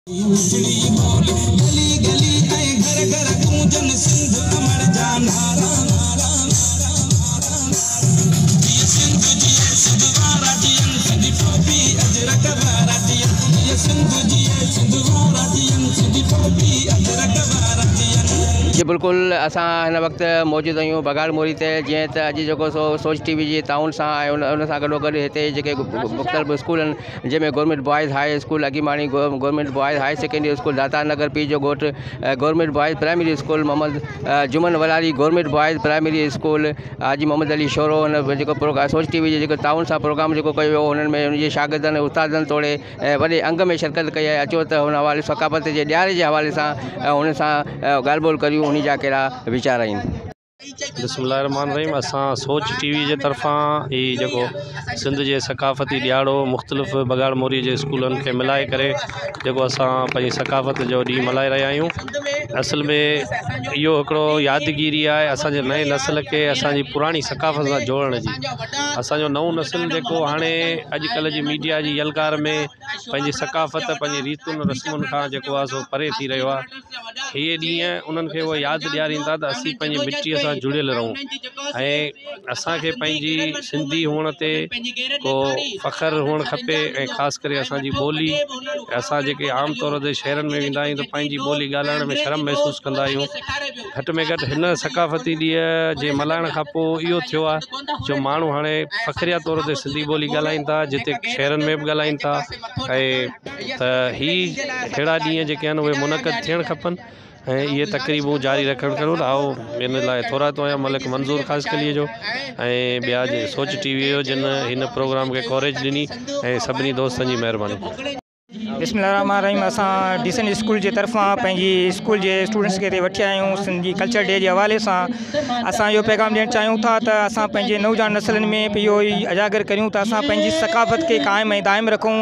جي بلڪل اسان هن وقت موجود آهيون بگاڙ موري تي جيئن ته اڄ جيڪو سو سوچ ٽي وي جي تعاون سان ۽ ان سان گڏو گڏ هتي جيڪي مختلف اسڪول آهن جنهن ۾ government boys high school Agamani government boys high secondary school Data Nagar Pir Jo Goth government boys primary school Muhammad Juman Walari government boys primary school Haji Muhammad Ali Shoro هن جيڪو programme سوچ ٽي V جي جيڪو تعاون سان programme جيڪو ڪيو ويو هنن ۾ هن جي شاگردن استادن توڙي وڏي انگ ۾ شرڪت ڪئي آهي اچو ته هن حوالي ثقافت جي ڏياري جي حوالي سان هن سان ڳالهه ٻولهه ڪريون انهي جا ڪهڙا ويچار آهن. بسم الله الرحمٰن الرحيم اسان سوچ ٽي وي جي طرفان هي جيڪو سنڌ جي ثقافتي ڏيهاڙو مختلف بگاڙ موري جي اسڪولن کي ملائي ڪري جيڪو اسان پنهنجي ثقافت جو ڏينهن ملهائي رهيا آهيون اصل ۾ اهو هڪڙو يادگيري آهي اسانجي نئين نسل کي اسانجي پراڻي ثقافت سان جوڙڻ جي اسانجو نئون نسل جيڪو هاڻي اڄڪلهه جي ميڊيا جي يلغار ۾ پنهنجي ثقافت پنهنجي ريتن رسمن کان جيڪو آهي سو پري ٿي رهيو آهي اهي ڏينهن انهن کي اها ياد ڏيارين ٿا ته اسين پنهنجي مٽيء سان جڙيل رهون ۽ اسان کي پنهنجي سنڌي هئڻ تي ڪو فخر هئڻ کپي ۽ خاص ڪري اسان جي ٻولي اسان جيڪي عام طور تي شهرن ۾ ويندا آهيون ته پنهنجي ٻولي ڳالهائڻ ۾ شرم محسوس ڪندا آهيون گهٽ ۾ گهٽ هن ثقافتي ڏينهن جي ملهائڻ کان پوء اهو ٿيو آهي جو ماڻهو هاڻي فخريه طور تي سنڌي ٻولي ڳالهائين ٿا جتي شهرن ۾ به ڳالهائين ٿا ۽ ته هي اهڙا ڏينهن جيڪي آهن اهي منعقد ٿيڻ کپن ۽ اهي تقريبون جاري رکڻ کپن آئون ان لاء ٿورائتو آهيان ملڪ منظور خاصخيلي جو ۽ ٻيا سوچ ٽي وي جو جن هن پروگرام کي ڪوريج ڏني ۽ سڀني دوستن جي مهرباني. بسم الله الرحمٰن الرحيم اسان ڊيسنٽ اسڪول جي طرفان پنهنجي اسڪول جي اسٽوڊنٽس کي هتي وٺي آيا آهيون سنڌي ڪلچر ڊي جي حوالي سان اسان اهو پيغام ڏيڻ چاهيون ٿا ته اسان پنهنجي نوجوان نسلن ۾ به اهو ئي اجاگر ڪريون ته اسان پنهنجي ثقافت کي قائم ۽ دائم رکون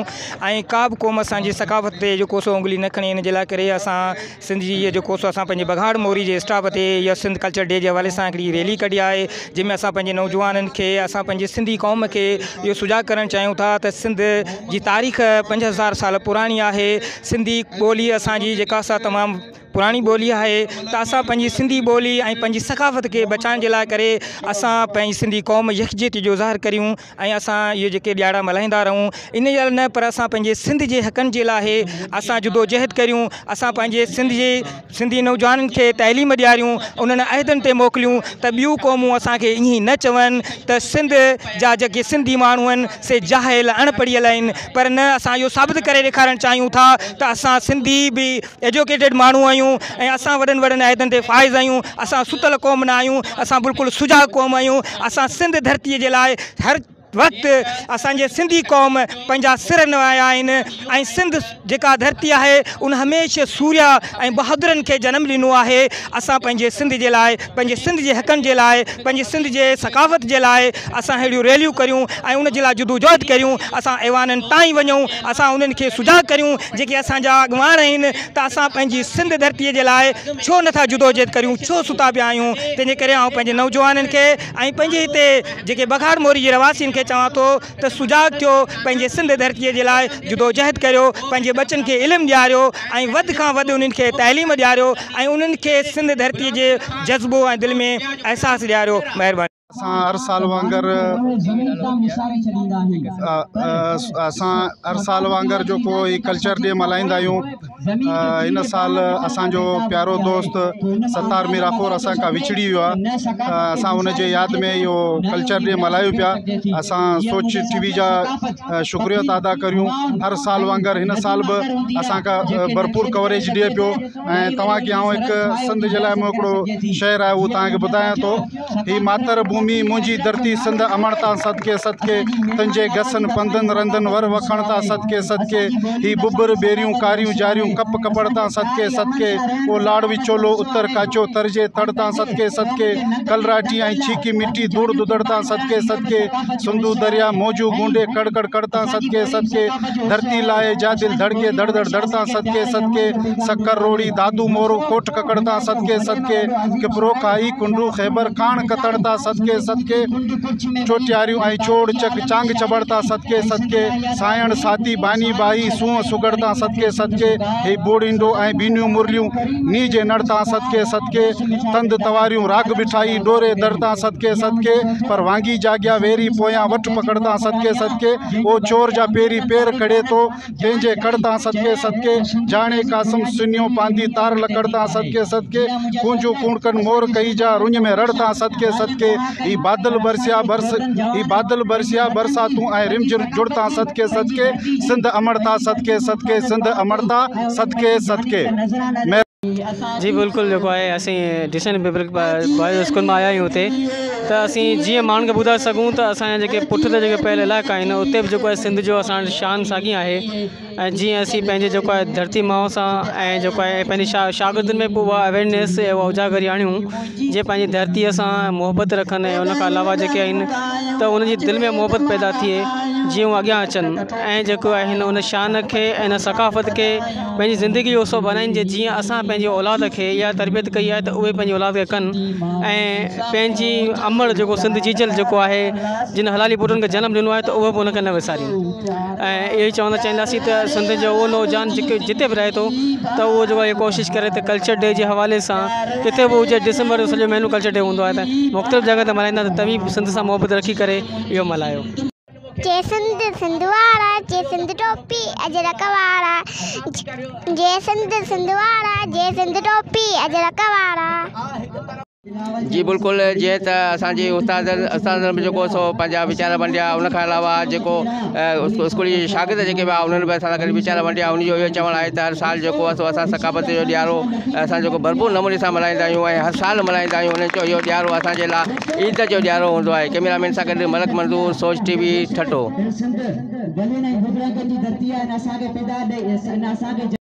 ۽ ڪا به قوم اسان جي ثقافت تي جيڪو سو انگلي نه کڻي ان جي لاء ڪري اسان سنڌ جي اهي جيڪو سو اسان پنهنجي بگهاڙ موري جي اسٽاپ تي اها سنڌ ڪلچر ڊي جي حوالي سان هڪڙي ريلي ڪڍي آهي جنهن ۾ اسان پنهنجي نوجوانن کي اسان پنهنجي سنڌي قوم کي اهو سجاڳ ڪرڻ چاهيون ٿا ته سنڌ جي تاريخ 5000 سال پراڻي آهي سنڌي ٻولي اسان جي جيڪا سا تمام پراڻي ٻولي آهي ته اسان پنهنجي سنڌي ٻولي ۽ پنهنجي ثقافت کي بچائڻ جي لاء ڪري اسان پنهنجي سنڌي قوم يڪجهتي جو اظهار ڪريون ۽ اسان اهي جيڪي ڏيهاڙا ملهائيندا رهون ان لاء نه پر اسان پنهنجي سنڌ جي حقن جي لاء اسان جدوجهد ڪريون اسان پنهنجي سنڌ جي سنڌي نوجوانن کي تعليم ڏياريون انهن عهدن تي موڪليون ته ٻيون قومون اسان کي ائين نه چون ته سنڌ جا جيڪي سنڌي ماڻهو آهن سي جاهل اڻ پڙهيل آهن پر نه اسان اهو ثابت ڪري ڏيکارڻ چاهيون ٿا ته اسان سنڌي به ايجوڪيٽيڊ ماڻهو آهيون ۽ اسان وڏن وڏن عهدن تي فائز آهيون اسان ستل قوم نه آهيون اسان بلڪل سجاڳ قوم آهيون اسان سنڌ ڌرتي جي لاء هر وقت اسان جي سنڌي قوم پنهنجا سر نوايا آهن ۽ سنڌ جيڪا ڌرتي آهي ان هميشه سوريا ۽ بهادرن کي جنم ڏنو آهي اسان پنهنجي سنڌ جي لاء پنهنجي سنڌ جي حقن جي لاء پنهنجي سنڌ جي ثقافت جي لاء اسان اهڙيون ريليون ڪريون ۽ ان جي لاء جدوجهد ڪريون اسان ايوانن تائين وڃون اسان انهن کي سجاڳ ڪريون جيڪي اسان جا اڳواڻ آهن ته اسان پنهنجي سنڌ ڌرتي جي لاء ڇو نٿا جدوجهد ڪريون ڇو ستا پيا آهيون تنهن جي ڪري آئون پنهنجي نوجوانن کي ۽ پنهنجي هتي جيڪي بگهاڙ موري جي رهواسين کي چوان ٿو ته سجاڳ ٿيو پنهنجي سنڌ ڌرتي جي لاء جدوجهد ڪريو پنهنجي ٻچن کي علم ڏياريو ۽ وڌ کان وڌ انهن کي تعليم ڏياريو ۽ انهن کي سنڌ ڌرتي جي جذبو ۽ دل ۾ احساس ڏياريو مهرباني. اسان هر سال وانگر اسان هر سال وانگر جيڪو هي ڪلچر ڊي ملهائيندا آهيون هن سال اسانجو پيارو دوست ستار ميراخور اسان کان وڇڙي ويو آهي اسان ان جي ياد ۾ اهو ڪلچر ڊي ملهايون پيا اسان سوچ ٽي وي جا شڪريو ٿا ادا ڪريون هر سال وانگر هن سال به اسان کان ڀرپور ڪوريج ڏئي پيو ۽ توهان کي آئون هڪ سنڌ جي لاء مون هڪڙو شعر آهي اهو توهان کي ٻڌايان ٿو هي ماتر ڀومي منهنجي ڌرتي سنڌ امڙ تان صدقي صدقي تنهنجي گسن پنڌن رندن ور وکڻ تان صدقي صدقي هي ٻٻر ٻيريون ڪاريون جاريون ڪپ ڪپڙ تان صدقي صدقي او لاڙ وچولو اتر ڪاچو تر جي تڙ تان صدقي صدقي ڪلراٽي ۽ ڇيڪي مٽي ڌوڙ ڌڌڙ تان صدقي صدقي سنڌو دريا موجون گونڊي ڪڙ ڪڙ ڪڙ تان صدقي صدقي ڌرتي لاء جا دل ڌڙڪي ڌڙ ڌڙ ڌڙ تان صدقي صدقي سکر روهڙي دادو مورو ڪوٽ ڪڪڙ تان صدقي صدقي ڪپرو کائي ڪنڊو خيبر ڪاڻ ڪتڻ تان صدقي. صدقي صدقي، چوٽياريون ۽ چوڙ چڪ چانگ چٻڙ تان صدقي صدقي، سانئڻ ساتي باني باهي سونهن سگهڙ تان صدقي صدقي، هي بوڙينڊو ۽ بينيون مرليون ني جي نڙ تان صدقي صدقي، تند تواريون راڳ بٺائي ڏوري در تان صدقي صدقي، پر وانگي جاڳيا ويري پويان وٺ پڪڙ تان صدقي صدقي، او چور جا پيري پير کڙي ٿو تنهن جي کڙ تان صدقي صدقي، جاڻي قاسم سنيو پاندي تار لڪڙ تان صدقي صدقي، ڪونجون ڪوڻڪن مور ڪئي جا رڃ ۾ رڙ تان صدقي صدقي، هي بادل برسيا برس هي بادل برسيا برساتون ۽ رمجهر جڙ تان صدقي صدقي، سنڌ امڙ تا صدقي صدقي، سنڌ امڙ تا صدقي صدقي. جي بلڪل جيڪو آهي اسين ڊسن پبلڪ بوائز اسڪول مان آيا آهيون هتي ته اسين جيئن ماڻهن کي ٻڌائي سگهون ته اسان جا جيڪي پٺ تي جيڪي پيل علائقا آهن اتي به جيڪو آهي سنڌ جو اسان وٽ شان ساڳي آهي ۽ جيئن اسين پنهنجي جيڪو آهي ڌرتي ماء سان ۽ جيڪو آهي پنهنجي شاگردن ۾ به اها اويئرنيس ۽ اها اجاگري آڻيون جيئن پنهنجي ڌرتيء سان محبت رکن ۽ ان کان علاوه جيڪي آهن ته ان جي دل ۾ محبت پيدا ٿئي جيئن هو اڳيان اچن ۽ جيڪو آهي ان شان کي ۽ ان ثقافت کي پنهنجي زندگي جو حصو بنائين جي جيئن اسان پنهنجي اولاد کي اها تربيت ڪئي آهي ته اهي پنهنجي اولاد کي ڪن ۽ پنهنجي امڙ جيڪو سنڌ جيجل جيڪو آهي جن حلالي پٽن کي جنم ڏنو آهي ته اهي به ان کي نه وسارين ۽ اهو ئي چوڻ چاهينداسين ته سنڌ جو اهو نوجوان جيڪي جتي به رهي ٿو ته اهو جيڪو آهي ڪوشش ڪري ته ڪلچر ڊي جي حوالي سان ڪٿي به هجي ڊسمبر جو سڄو مهينو ڪلچر ڊي هوندو آهي ته مختلف جڳهه تي ملهائيندا ته توهين به سنڌ سان محبت رکي ڪري اهو ملهايو. جي سنڌ سنڌ وارا جي سنڌ ٽوپي اجرڪ وارا جي سنڌ سنڌ وارا جي سنڌ ٽوپي اجرڪ وارا. جي بلڪل جيئن ته اسان جي استادن استادن به جيڪو سو پنهنجا ويچار ونڊيا ان کان علاوه جيڪو اسڪول جي شاگرد جيڪي به انهن به اسان سان گڏ ويچار ونڊيا ان جو اهو چوڻ آهي ته هر سال جيڪو آهي سو اسان ثقافت جو ڏيارو اسان جيڪو ڀرپور نموني سان ملهائيندا آهيون ۽ هر سال ملهائيندا آهيون انهن چيو اهو ڏيارو اسان جي لاء عيد جو ڏيارو هوندو آهي ڪئميرا مين سان گڏ ملڪ منظور سوچ ٽي وي ٺٽو.